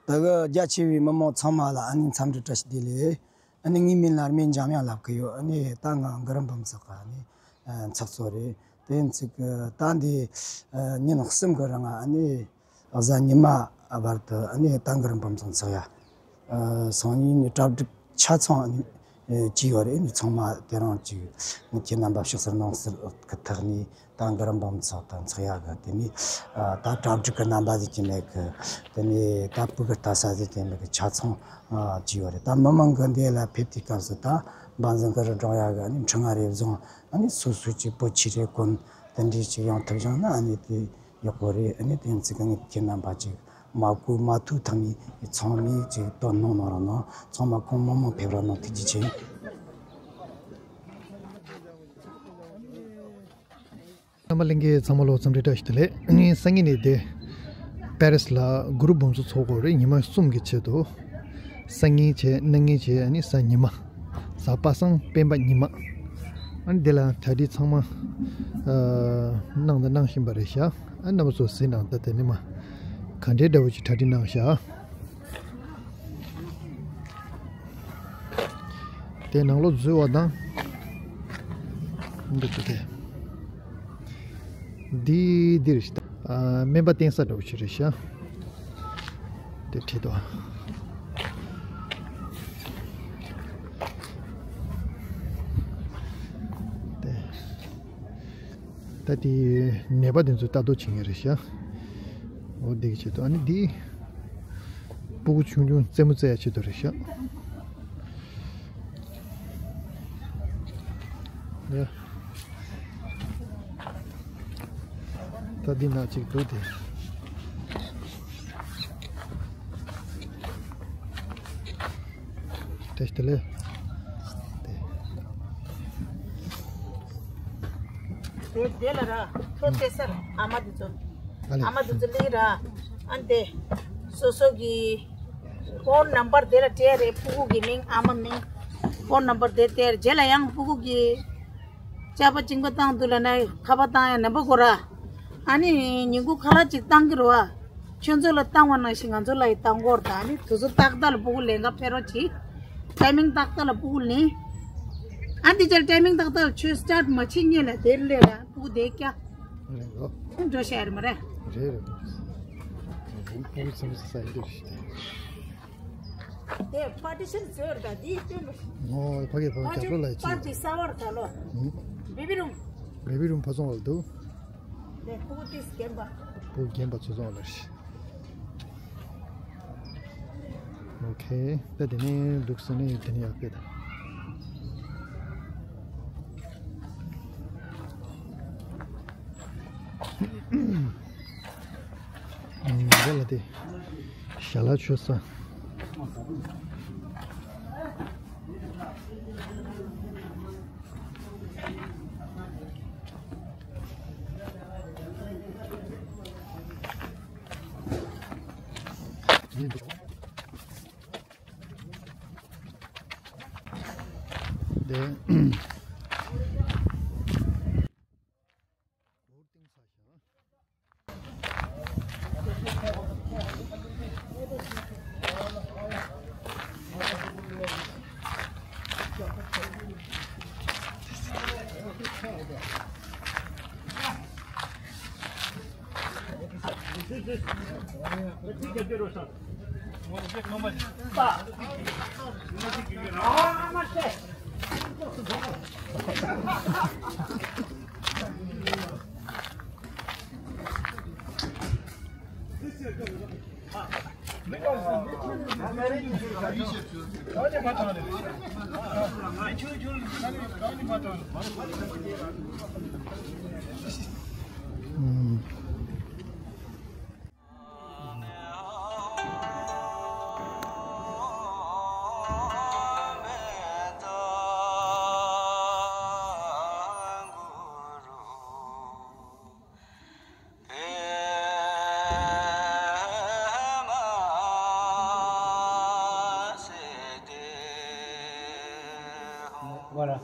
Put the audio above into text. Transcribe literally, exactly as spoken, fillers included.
ད་གི་རྒྱ་ཆེ་བའི་མི་མང་ཚང་མ་ལ་ཨ་ནི་འཚམས་འདྲི་བཀྲ་ཤིས་བདེ་ལེགས། ཨ་ནི་ངའི་མིང་ལ་རྨེ་འཇམ་དབྱངས་ལབ་གི་ཡོད། ཨ་ནི་ད་ང་གུ་རུ་འབུམ་ཚོགས་ཀྱི་ཨ་ནི་ཚོགས་གཙོ་རེད། དེ་ཡིན་ཙི་གི་ད་འདི་ཉིན་གསུམ་གི་རིང་ཨ་ནི་གཟའ་ཉི་མ་བར་དུ་ཨ་ནི་ད་གུ་རུ་འབུམ་ཚོགས་ཚོགས་ཡ། སང་ཉིན་ནི་གྲ་སྒྲིག་ཆ་ཚང་ཨ་ནི་བྱས་ཡོད་རེད། ཨ་ནི་ཚང་མ་དེ་རིང་ཅིག་ཨ་ནི་ཁྱེད་རྣམ་པ་ཕྱི་གསལ་ནང་གསལ་གི་ཐོག་ནས། ད་གུ་རུ་འབུམ་ཚོགས་དང་ཚོགས་ཡ་གི་དེ་ནས་ད་གྲ་སྒྲིག་གི་རྣམ་པ་ཟིག་གི་མེད་གི། དེ་ནས་ད་སྤུ་གུ་ལྟ་ས་ཟིག་གི་མེད་གི། ཆ་ཚང་བྱས་ཡོད་རེད། ད་མི་མང་གི་འདི་ལ་ཕེབས་དུས་སྐབས་སུ་ད་འབའ་འཛིན་གུ་རུ་སྒྲུང་ཡ་གི་ཨ་ནི་འཕྲིན་ངག་རེ་བཟུང་ཨ་ནི་སོ་སོ་གི་པོ་ཆེ་རེ་གོན་དེ་འདྲའི་ཅིག་ཡོང་ཐུབ་བྱུང་ན་ཨ་ནི་དེ་ཡག་པོ་རེད། ཨ་ནི་དེ་ཡིན་ཙི་གི་ངས་ཁྱེད་རྣམ་པ་ཅིག་མ་གུས་མ་ཐུག་ཐབས་ནས་ཚང་མས་ཅིག་དོ་སྣང་གནང་རོགས་གནང་། ཚང་མ་གང་མང་མང་ཕེབས་རོགས་གནང་། ཐུགས་རྗེ་ཆེ། རྣམ་པ་ལྷན་རྒྱས་ཚང་མ་ལ་འཚམས་འདྲི་བཀྲ་ཤིས་བདེ་ལེགས། ངས་སང་ཉིན་ནས་དེ་པེ་རིས་ལ་གུ་རུ་འབུམ་ཚོགས་ཚོགས་དགོས་རེད། ཉི་མ་གསུམ་གྱི་ཆེད་དུ། སང་ཉིན་བྱས། གནངས་ཉིན་བྱས། ཨ་ནི་གཟའ་ཉི་མ། གཟའ་པ་སངས་སྤེན་པ་ཉི་མ། ཨ་ནི་དེ་ལ་གྲ་སྒྲིག་ཚང་མ་ཨ་གནང་དང་གནང་བཞིན་པ་རེད་ཤག་ཨ་རྣམ་པ་ཚོ་གཟིགས་གནང་། ད་དེ་ནི་མ་ག་འདྲའི་འདྲ་བོ་ཅིག་གྲ་སྒྲིག་གནང་ཤག་དེ་ནང་ལོགས་འཛུལ་བ་དང་། འདི་ཚོ་དེ། འདི་འདིར་ཤི་ད། ཨ་སྨན་པ་བསྟེན་ས་འདྲ་བོ་ཞིག་རེད་ཤག་དེ་བྲིས་འདུག་དེ། ད་དེ་ནད་པ་དེ་ཚོ་ལྟ་རྟོག་བྱེད་མཁན་རེད་ཤག་འོ་འདི་གི་ཆེད་དུ། ཨ་ནི་འདི་སྤུ་གུ་ཆུང་ཆུང་རྩེད་མོ་རྩེ་ཡ་ཆེད་དུ་རེད་ཤག་ཡ། ད་འདི་ན་གཅིག་འདུག་དེ། བཀྲ་ཤིས་བདེ་ལེགས། དེ། དེ་དེ་ལ་ར། ཐོ་དེ་སར་ཨ་མ་དེ་ཚོ། ཨ་ལེ། ཨ་མ་དེ་ཚོ་ལི་ར། ཨ་ནི་དེ། སོ་སོ་གི་ཕོན་ནམ་བར་དེ་ལ་སྤྲད་རེད། ཕྲུ་གུ་གི་མིང་ཨ་མ་མིང་། ཕོན་ནམ་བར་དེ་སྟེར། རྗེས་ལ་ཡང་ཕྲུ་གུ་གི་ཅ་པ་གཅིན་པ་བཏང་དུས་ལ་ན་ཁ་པར་བཏང་ཡ་ནམ་པ་གོ་ར། ཨ་ནི་ཉིན་གུང་ཁ་ལག་ཅིག་བཏང་གི་རེད་བ། ཁྱོད་ཚོ་ལ་བཏང་བ་ནང་བཞིན་ང་ཚོ་ལ་ཡི་བཏང་གོ་ར། ད་ཨ་ནི་དུས་ཚོད་ཏག་ཏག་ལ་ཕྲུ་གུ་ལེན་ག་ཕེབས་རོགས་གྱིས། ཊའི་མིང་ཏག་ཏག་ལ་ཕྲུ་གུ་ལེན། ཨ་འདི་ཅར་ཊའི་མིང་ཏག་ཏག་ལ་ཆོས་སི་ཊར་མ་བྱེད་སྔོན་ལ་དེར་སླེབས་ར། ཕྲུ་གུ་དེ་སྐྱ། རེད་ལོ། འགྲོ་ཤེས་རེད་མ་རེད། རེད་རེད། ཕྲུ་གུ་ཚང་མ་ས་ཡི་འདུག་ཞིག་དེ། དེ་པར་ཊི་ཤན་བཟོས་ར། ད་འདི་སྟོན་པ། ཨོ་ཕ་གི་ཕ་གི་རྒྱབ་ལོགས་ལ་ཡི་པར་ཊི་ཤན། གསར་བ་ར་ད་ལོ། ཧུམ། བེ་བི་རུམ། བེ་བི་རུམ་ཕ་ཚོང་བ་ལ་འདུག་དེ་ཕྲུ་གུ་ཏིས་རྒན་པ། ཕྲུ་གུ་རྒན་པ་ཚོ་ཚོང་བ་ལ་རེད། ཨོ་ཁེ། ད་དེ་ནས་འདུག་ཟེར་ནས་དེ་ནས་ཡག་གི་ད། འདི་ལ་དེ་ཞལ་ལག་མཆོད་ས། དེ། Voilà.